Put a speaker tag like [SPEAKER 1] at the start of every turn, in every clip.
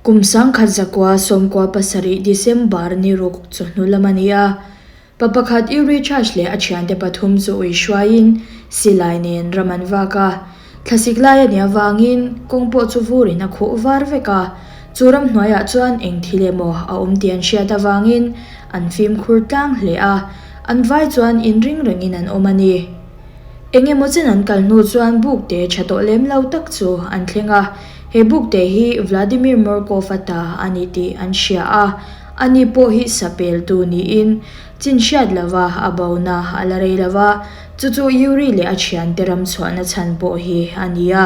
[SPEAKER 1] Kum 1997 December ni ruk chawhnu lam a ni a, pa pakhat Yuri Church leh a thiante pathum chu ui hruaiin silai nen ram an vak a. Thlasik lai a nih avangin kawng pawh chu vurin a khuh var vek a, chu ramhnuaiah chuan eng thil emaw a awm tih an hriat avangin an fimkhur tlang hle a, an vai chuan inring rengin an awm a ni. Eng emaw chen an kal hnu chuan bukte tha tawh lem lo tak chu an thleng a, he bukte hi Vladimir Morkov-a ta a ni tih an hria a, ani pawh hi sapeltu niin chin hriat lova a bona a la rei lo va, chu chu Yuri leh a thiante ram chhuahna chhan pawh hi a ni a,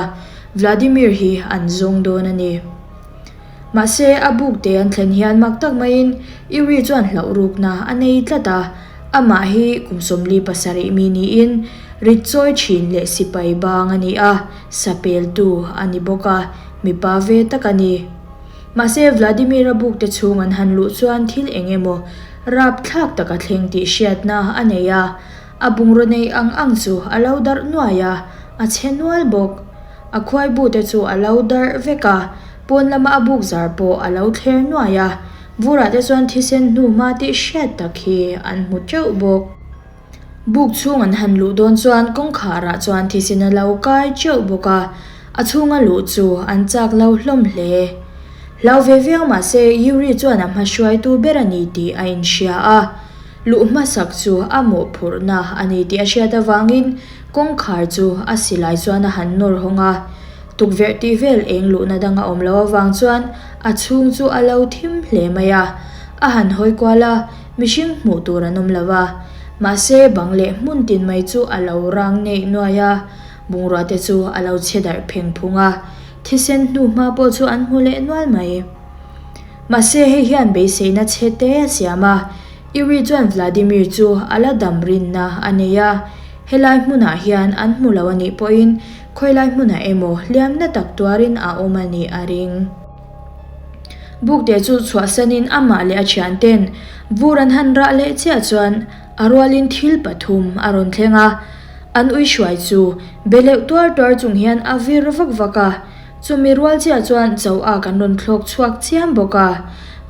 [SPEAKER 1] Vladimir hi an zawng dawn a ni. Mahse, a bukte an thlen hian mak tak maiin Yuri chuan hlauh rukna a nei tlat a, amah hi kum 47 mi niin rit chawi thin leh sipai bang a ni a, sapeltu a ni bawk a, mipa ve tak a ni. Mahse, Vladimir-a bukte chhung an han luh chuan thil eng emaw rapthlak tak a thleng tih hriatna a nei a, a bungraw nei ang ang chu a lo darh nuai a, a chhe nual bawk. A khuai bute chu a lo darh vek a, pawn lama a buk zar pawh a lo thler nuai a, vurah te chuan thisen hnu hma tih hriat tak hi an hmu teuh bawk. Buk chhung an han luh dawn chuan kawngkharah chuan thisen a lo kai teuh bawk a, a chhunga luh chu an chak lo hlawm hle. Hlau ve viau mah se Yuri chuan a hma hruaitu ber a ni tih a inhria a, luh hmasak chu a mawhphurhna a ni tih a hriat avangin Kawngkhar chu a silai chuan a han nawr hawng a, tukverh tih vel eng luhna dang a awm loh avang chuan a chhung chu a lo thim hle mai a. A han hawi kual a, mihring hmuh tur an awm lo va. Mahse bang leh hmun tin mai chu a lo rang neih nuai a, bungrua te chu a lo chhe darh pheng phung a, thisen hnu hma pawh chu an hmu leh nual mai. Mahse hei hian beiseina chhe te a siam a, Yuri chuan Vladimir chu a la dam rinna a nei a, helai hmunah hian an hmu lo a nih pawhin khawilai hmunah emaw hliamna tak tuarin a awm a nih a ring. Bukte chu chhuahsanin amah leh a thianten vur an han rah leh chiah chuan a rualin thil pathum a rawn thleng a, an ui hruai chu be leuh tuar tuar chung hian a vir vak vak a. Chumi rual chiah chuan cho a kan rawn thlawk chhuak chiam bawk a.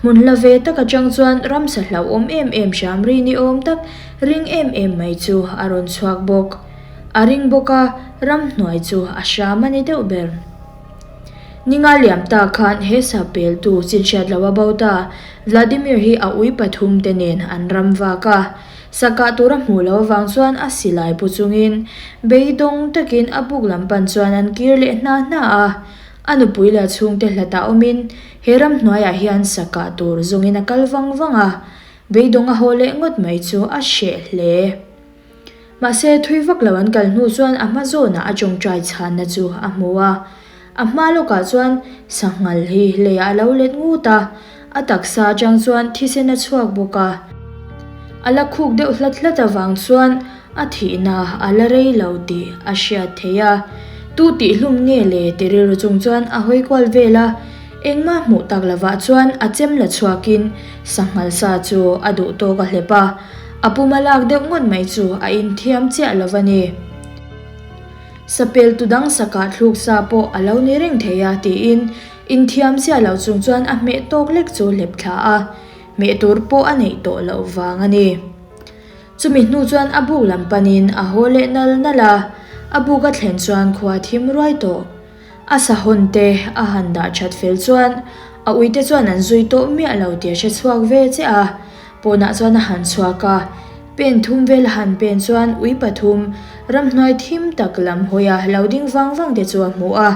[SPEAKER 1] Hmun hla ve tak atang chuan ramsa hlauhawm em em hram ri ni awm tak ring em em mai chu a rawn chhuak bawk. A ring bawk a, ramhnuai chu a hram a ni deuh ber. Ninga liam ta khan he sa peltu chinhriat lo a bo ta, Vladimir hi a ui pathum te nen an ram vak a. Sa kah tur a hmuh loh avang chuan a silai pu chungin beidawng takin a buk lam pan chuan an kir leh hna hna a. A nupui leh a chhungte hlatah awmin he ramhnuaiah hian sa kah tur zawngin a kal vang vang a, beidawng a haw leh ngawt mai chu a hreh hle. Mahse, thui vak lo an kal hnu chuan a hma zawnah a tawngtai chhanna chu a hmu a. A hma lawkah chuan sanghal hi leiah a lo let ngut a, a taksa atang chuan thisen a chhuak bawk a. A la khuk deuh hlat hlat avang chuan a thihna a la rei lo tih a hriat theih a. Tu tihhlum nge le ti rilru chung chuan a hawi kual vel a, engmah hmuh tak lovah chuan a chem la chhuakin sanghal sa chu a duh tawk a hlep a. A pum a lak deuh ngawt mai chu a inthiam chiah lo a ni. Sapel tu dang sakah thluk sa pawh a lo ni reng thei a tiin inthiam chiah loh chung chuan a hmeh tawk lek chu hlep thla a, hmeh tur pawh a neih tawh loh vang a ni. Chumi hnu chuan a buk lam panin a haw leh nal nal a, a buk a thlen chuan khua thim ruai tawh. A sahawn te a han dah that fel chuan a uite chuan an zui tawh miah lo tih a hre chhuak ve che a, pawnah chuan a han chhuak a, pen thum vel a han pen chuan ui pathum ramhnuai thim tak lam hawia lo ding vang vang te chu a hmu a,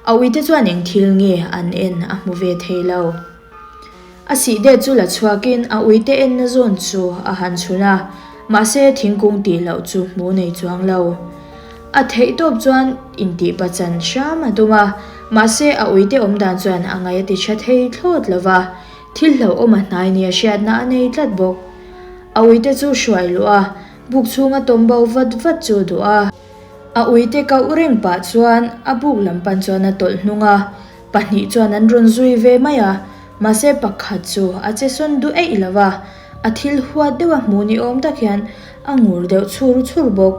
[SPEAKER 1] a uite chuan eng thil nge an en a hmu ve thei lo. A sih det chu la chhuakin a uite enna zawn chu a han chhun a, mahse thingkung tih loh chu hmu nei chuang lo. A theih tawp chuan intih pachan hram a tum a, mahse a uite awm dan chuan a ngaih a ti tha thei thlawt lo va, thil hlauhawm a hnai nia hriatna a nei tlat bawk. A uite chu hruai luh a, buk chhunga tawm bo vat vat chu a duh a. A uite kauh reng pah chuan a buk lam pan chuan a tawlh hnung a, Pahnih chuan an rawn zui ve mai a, mahse pakhat chu a che sawn duh eih lo va, a thil huat deuh a hmuh ni awm tak hian a ngur deuh chhur chhur bawk.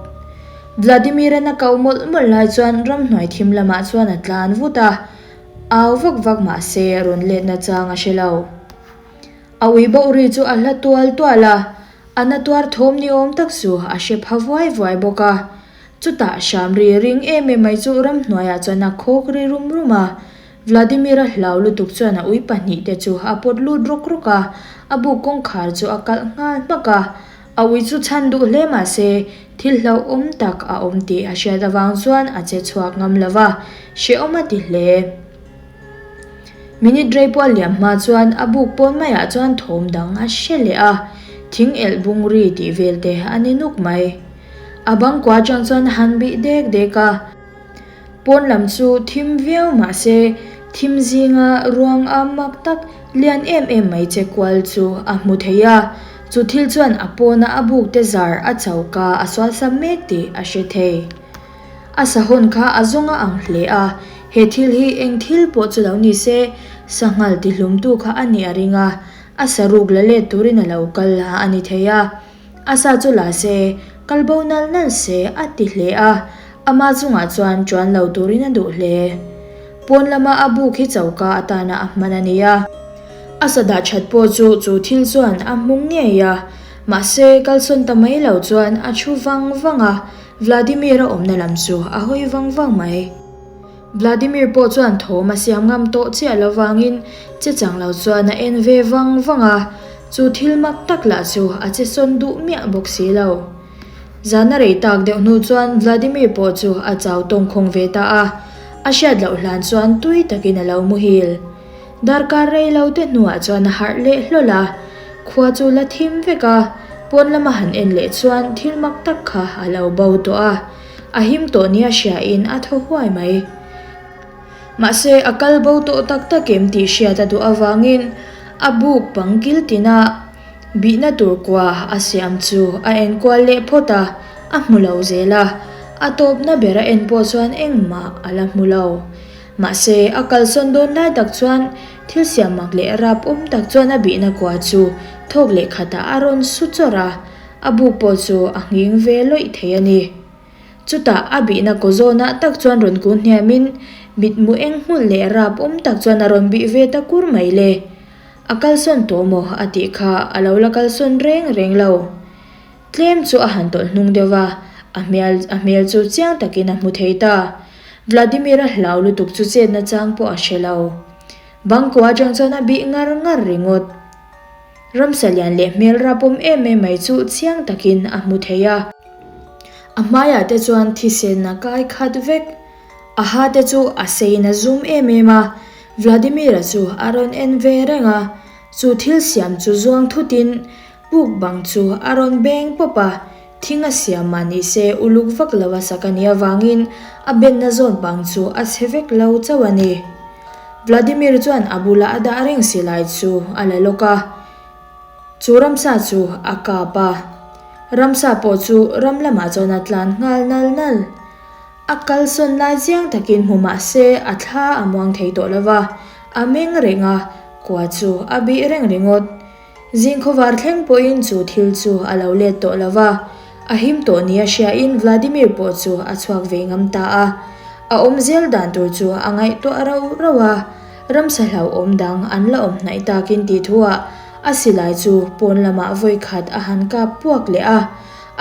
[SPEAKER 1] Vladimir-a'n a kau mawlh mawlh lai chuan ramhnuai thim lamah chuan a tlan vut a. Au vak vak mah se rawn let nachang a hre lo. A ui bauh ri chu a hla tual tual a, a na tuar thawm ni awm tak chu a hre pha vuai vuai bawk a. Chutah hram ri ring em em mai chu ramhnuaiah chuan a khawk ri rum rum a. Vladimir-a hlau lutuk chuan a ui pahnihte chu a pawt lut rawk rawk a, a buk kawngkhar chu a kalh nghal hmak a. A ui chu chhan duh hle mah se, thil hlauhawm tak a awm tih a hriat avang chuan a che chhuak ngam lo va, hrehawm a ti hle. Minute rei pawh a liam hma chuan a buk pawn maiah chuan thawm dang a hre leh a, thing elh bung ri tih vel te a ni nuk mai. A bang kua atang chuan a han bih dek dek a. Pawn lam chu thim viau mah se, thim zinga ruang a mak tak lian em em mai che kual chu a hmu thei a. Chu thil chuan a pawna a buk te zar a choka a sualsam mek tih a hre thei. A sahawn kha a zawng a ang hle a, he thil hi eng thil pawh chu lo ni se, sanghal tihlumtu kha a nih a ring a, a saruk la let turin a lo kal a ni thei a. A sa chu la se, kal bo nal nal se a ti hle a, ama chungah chuan ṭuan lo turin a duh hle. Pawn lama a buk hi choka atana a hman a ni a. A sa dah ṭhat pawh chu chu thil chuan a hmu ngei a, mahse kalsawn ta mai lo chuan a ṭhu vang vang a, Vladimir-a awmna lam chu a hawi vang vang mai. Vladimir pawh chuan thawm a siam ngam tawh chiah lo vangin che chang lo chuan a en ve vang vang a, chu thil mak tak lah chu a che sawn duh miah bawk si lo. Zan a rei tak deuh hnu chuan Vladimir pawh chu a chau tawngkhawng ve ta a, a hriat loh hlan chuan tui takin a lo muhil. Darkar rei lo te hnuah chuan a harh leh hlawl a, khua chu la thim vek a, pawn lama han en leh chuan thil mak tak kha a lo bo tawh a, a him tawh nia hriain a thaw huai mai. Mahse, a kal bo tawh tak tak em tih hriat a duh avangin a buk pang kil tina bihna tur kua a siam chu a enkual leh phawt a, a hmu lo zel a, a tawpna ber a en pawh chuan engmah a la hmu lo. Mahse, a kalsawn dawn lai tak chuan thil siam mak leh rap awm tak chuan a bihna kua chu thawk leh khatah a rawn su chawrh a, a buk pawh chu a nghing ve lawih thei a ni. Chutah a bihna kaw zawnah tak chuan rawn kun hniamin mitmu eng hmulh leh rap awm tak chuan a rawn bih ve ta kur mai le. A kalsawn tawh maw a tih kha a lo la kalsawn reng reng lo. Tlem chu a han tawlh hnung deuh va, a hmel a hmel chu chiang takin a hmu thei ta. Vladimir-a hlau lutuk chu chetna chang pawh a hre lo. Bangkua atang chuan a bih ngar ngar ringawt. Ramsa lian leh hmel rapawm em em mai chu chiang takin a hmu thei a. A hmaiah te chuan thisen a kai khat vek. A ha te chu a seiin a zum em em a, Vladimir-a chu a rawn en ve reng a. Chu thil siam chu zuang thutin Puk bang chu a rawn beng pawp a, thing a siam mah ni se uluk vak lo a sak a nih avangin a benna zawn bang chu a chhe vek lo chauh a ni. Vladimir chuan a bula a dah reng si lai chu a la lawk a, chu ramsa chu a kap a. Ramsa pawh chu ram lamah chuan a tlan nghal nal nal. A kalsawn lai chiang takin hmu mah se a thla a muang thei tawh lo va, a meng reng a, kua chu a bih reng ringawt. Zing khawvar thleng pawhin chu thil chu a lo let tawh lo va, a him tawh nia hriain Vladimir pawh chu a chhuak ve ngam ta a. A awm zel dan tur chu a ngaihtuah rauh rauh a, ramsa hlauhawm dang an la awm hnaih takin tih thuah a silai chu pawn lamah vawi khat a han kap puak leh a,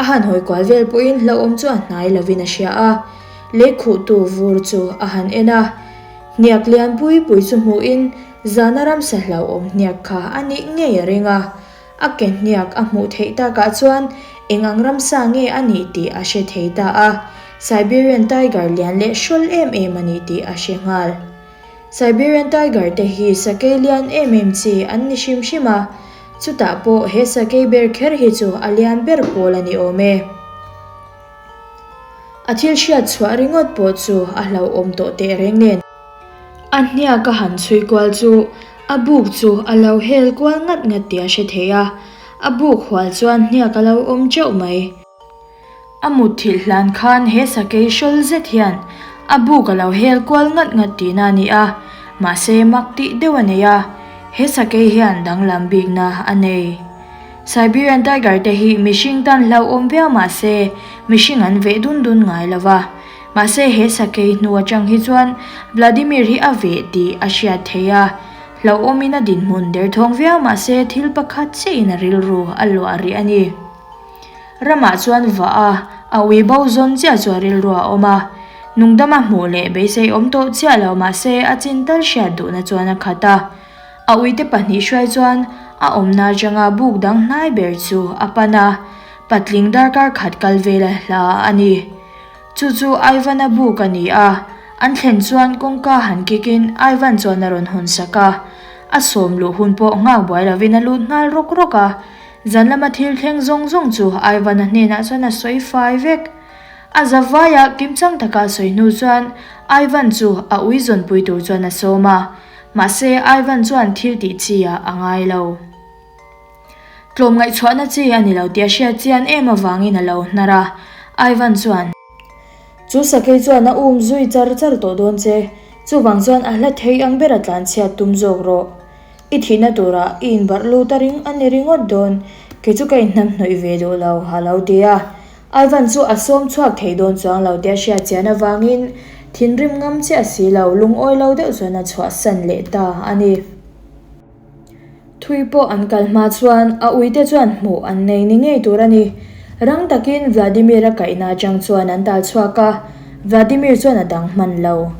[SPEAKER 1] a han hawi kual vel pawhin hlauhawm chu a hnai lovin a hria a, lei khuhtu vur chu a han en a, hniak lian pui pui chu hmuhin Zana ramsa hlauhawm hniak kha a nih ngei a ring a, a ke hniak a hmuh theih takah chuan eng ang ramsa nge a nih tih a hre thei ta a, Siberian Tiger lian leh hrawl em em a ni tih a hre nghal. Siberian Tiger te hi sakei lian em em chi an ni hrim hrim a, chutah pawh he sakei ber kher hi chu a lian ber pawl a ni awm e. A thil hriat chhuah ringawt pawh chu a hlauhawm tawh tehreng nen. A hniak a han chhui kual chu a buk chu a lo hel kual ngat ngat tih a hre thei a, a buk hual chuan hniak a lo awm teuh mai. A mutthilh hlan khan he sakei hrawl zet hian a buk a lo hel kual ngat ngat tihna a ni a, mahse mak tih deuh a nei a, he sakei hian danglam bikna a nei. Siberian tiger te hi mihring tan hlauhawm viau mahse mihring an veh dun dun ngai lo va. Mahse he sakei hnu atang hi chuan Vladimir hi a veh tih a hriat theih a, hlauhawmin a dinhmun derthawng viau mahse thil pakhat chiahin a rilru a luah rih a ni. Ramah chuan vah a, a ui bo zawn chiah chu a rilru a awm a. Nungdama hmuh leh beisei awm tawh chiah lo mahse a chin tal hriat duhna chuan a khat a. A uite pahnih hruai chuan a awmna atanga buk dang hnai ber chu a pan a, patling darkar khat kal vela hla a ni. Chu chu Ivan-a buk a ni a, an thlen chuan kawngka han kikin Ivan chuan a rawn hawn sak a. A sawm luh hun pawh nghak buai lovin a lut nghal rawk rawk a. Zan lama thil thleng zawng zawng chu Ivan-a hnenah chuan a sawi fai vek. A zavaia kimchang taka a sawi hnu chuan Ivan chu a ui zawnpui tur chuan a sawm a, mahse Ivan chuan thil tih chi ah a ngai lo. Tlawm ngaihchhuahna chi a ni lo tih a hriat chian em avangin a lo hnar a, Ivan chuan. Chu sakei chuan a um zui char char tawh dawn che, chuvang chuan a hla thei ang bera tlanchhiat tum zawk rawh. I thihna turah i inbarh lut a ring a ni ringawt dawn, kei chu ka inhnam hnawih ve duh lo, a lo ti a. Ivan chu a sawm chhuak thei dawn chuang lo tih a hriat chian avangin thinrim ngam chiah si lo, lungawi lo deuh chuan a chhuahsan leh ta a ni. Thui pawh an kal hma chuan a uite chuan hmuh an nei ni ngei tur a ni. Rang takin Vladimir-a kaihna atang chuan an tal chhuak a, Vladimir chuan a dang hman lo.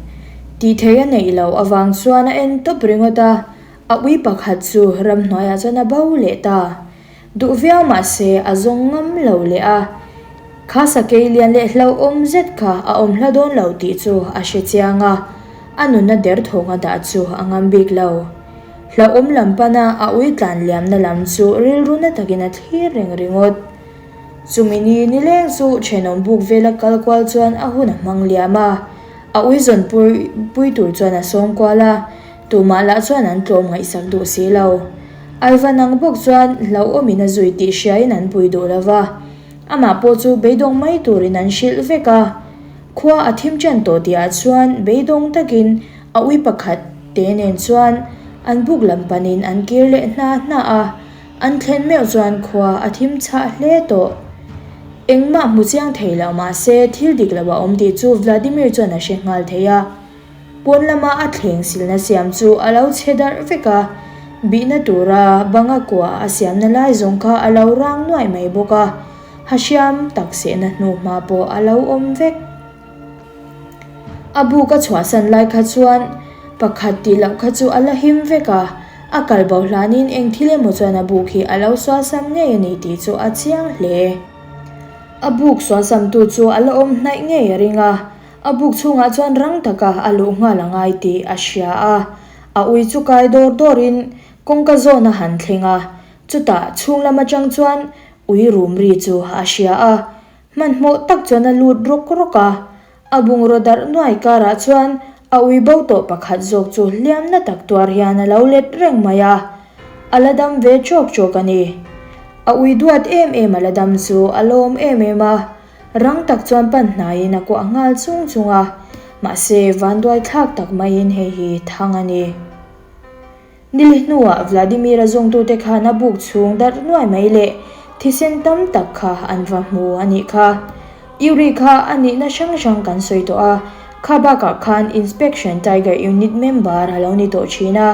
[SPEAKER 1] Tih theih a neih loh avang chuan a en tawp ringawt a, a ui pakhat chu ramhnuaiah chuan a bo leh ta. Duh viau mah se a zawng ngam lo leh a, kha sakei lian leh hlauhawm zet kha a awm hla dawn lo tih chu a hre chiang a, a nunna derthawng a dah chu a ngam bik lo. Hlauhawm lam pana a ui tlan liamna lam chu rilru na takin a thlir reng ringawt. Chumi ni nileng chu thenawm buk vela kal kual chuan a hun a hmang liam a, a ui zawn pui pui tur chuan a sawng kual a, tumah lah chuan an tlawm ngaihsak duh si lo. Ivan ang bawk chuan hlauhawmin a zui tih hriain an pui duh lo va, amah pawh chu beidawng mai turin an hrilh vek a. Khua a thim ṭan tawh tihah chuan beidawng takin a ui pakhat te nen chuan an buk lam panin an kir leh hna hna a. An thlen meuh chuan khua a thim chhah hle tawh. Engmah hmu chiang thei lo mah se thil dik lo a awm tih chu Vladimir chuan a hre nghal thei a. Pawn lama a thleng silna siam chu a lo chhe darh vek a, bihna tura banga kua a siamna lai zawng kha a lo rang nuaih mai bawk a, ha hriam tak sehna hnuhma pawh a lo awm vek. A buk a chhuahsan lai kha chuan pakhat tih loh kha chu a la him vek a, a kal bo hlanin eng thil emaw chuan a buk hi a lo sualsam ngei a ni tih chu a chiang hle. A buk sualsamtu chu a la awm hnaih ngei a ring a, a buk chhungah chuan rang taka a luh nghal a ngai tih a hria a, a ui chu kai dawr dawrin kawngka zawn a han thleng a, chutah chhung lam atang chuan ui rum ri chu a hria a, Hmanhmawh tak chuan a lut rawk rawk a, a bungraw darh nuai karah chuan a ui bo tawh pakhat zawk chu hliamna tak tuar hian a lo let reng mai a, a la dam ve chawk chawk a ni. A ui duat em em a la dam chu a lawm em em a, rang tak chuan pan hnaiin a kuah nghal chung chung a, mahse vanduai thlak tak maiin hei hi thang a ni. Nili hnuah Vladimir-a zawngtute khan a buk chhung darh nuai mai leh thisen tam tak kha an va hmu a nih kha. Yuri kha a nihna hrang hrang kan sawi tawh a, kha bakah khan Inspection Tiger Unit member a lo ni tawh thin a,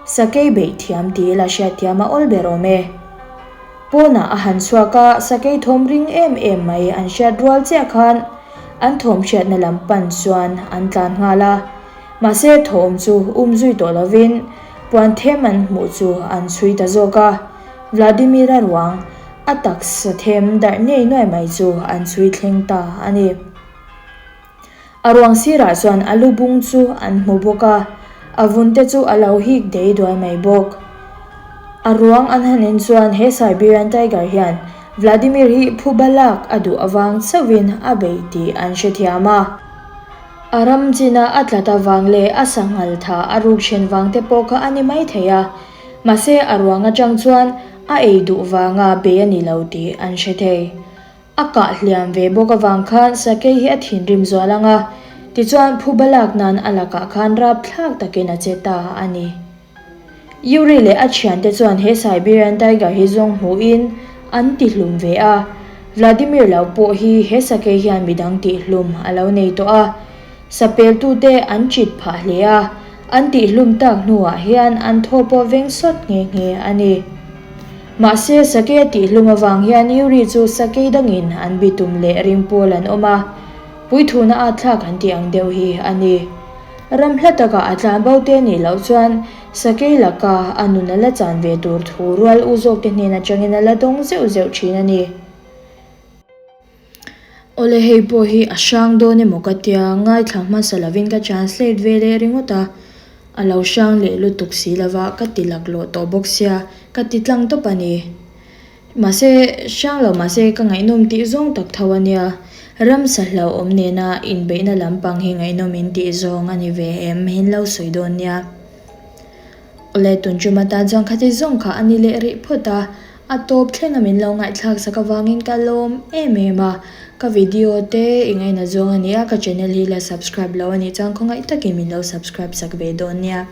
[SPEAKER 1] sakei beih thiam tih la hriatthiam a awl ber awm e. Pawnah a han chhuak a, sakei thawm ring em em mai an hriat rual chiah khan an thawm hriatna lam pan chuan an tlan nghal a. Mahse thawm chu um zui tawh lovin puan them an hmuh chu an chhui ta zawk a, Vladimir-a ruang a taksa them darh ngei nuai mai chu an chhui thleng ta a ni. A ruang sirah chuan a lu bung chu an hmu bawk a, a vun te chu a lo hik dei duai mai bawk. A ruang an han en chuan he Siberian Tiger hian Vladimir hi phuba lak a duh avang chauhin a bei tih an hrethiam a. A ram china a tlat avang leh a sanghal tha a ruk then vang te pawh kha a ni mai thei a, mahse a ruang atang chuan a ei duh vanga bei a ni lo tih an hre thei. A kah hliam ve bawk avang khan sakei hi a thinrim zual ang a, tichuan phuba lak nan a lakah khan rapthlak takin a che ta a ni. Yuri leh a thiante chuan he Siberian Tiger hi zawng hmuhin an ti hlum ve a. Vladimir lo pawh hi he sakei hian midang tihhlum a lo nei tawh a, sapeltute an chit phah hle a, an tihhlum tak hnuah hian an thaw pawh veng sawt nghe nghe a ni. Mahse, sakei a tihhlum avang hian Yuri chu sakei dangin an bitum leh ringpawl an awm a, puithuna at thlak an tih ang deuh hi a ni. Ram hla takah a tlan bo te nih loh chuan sakei laka a nun a la chan ve tur thu rual u zawkte hnen atangin a la dawng zeuh zeuh thin a ni. Awle hei pawh hi a hrang dawn emaw ka tia, ngaithla hmasa lovin ka translate ve leh ringawt a, a lo hrang leh lutuk si lova ka ti laklawh tawh bawk sia, ka ti tlang tawp a ni. Mahse, hrang lo mahse ka ngaihnawm tih zawng tak tho a nia, ramsa hlauhawm nena inbeihna lampang hi ngaihnawm in tih zawng a ni ve em hin lo sawi dawn nia. Awle tun tum atan chuan khati zawng kha a ni leh rih phawt a, a tawp thleng a min lo ngaihthlak sak avangin ka lawm em em a, ka video te i ngaina zawng a ni a, ka channel hi la subscribe lo a nih chuan khawngaih takin min lo subscribe sak ve dawn nia.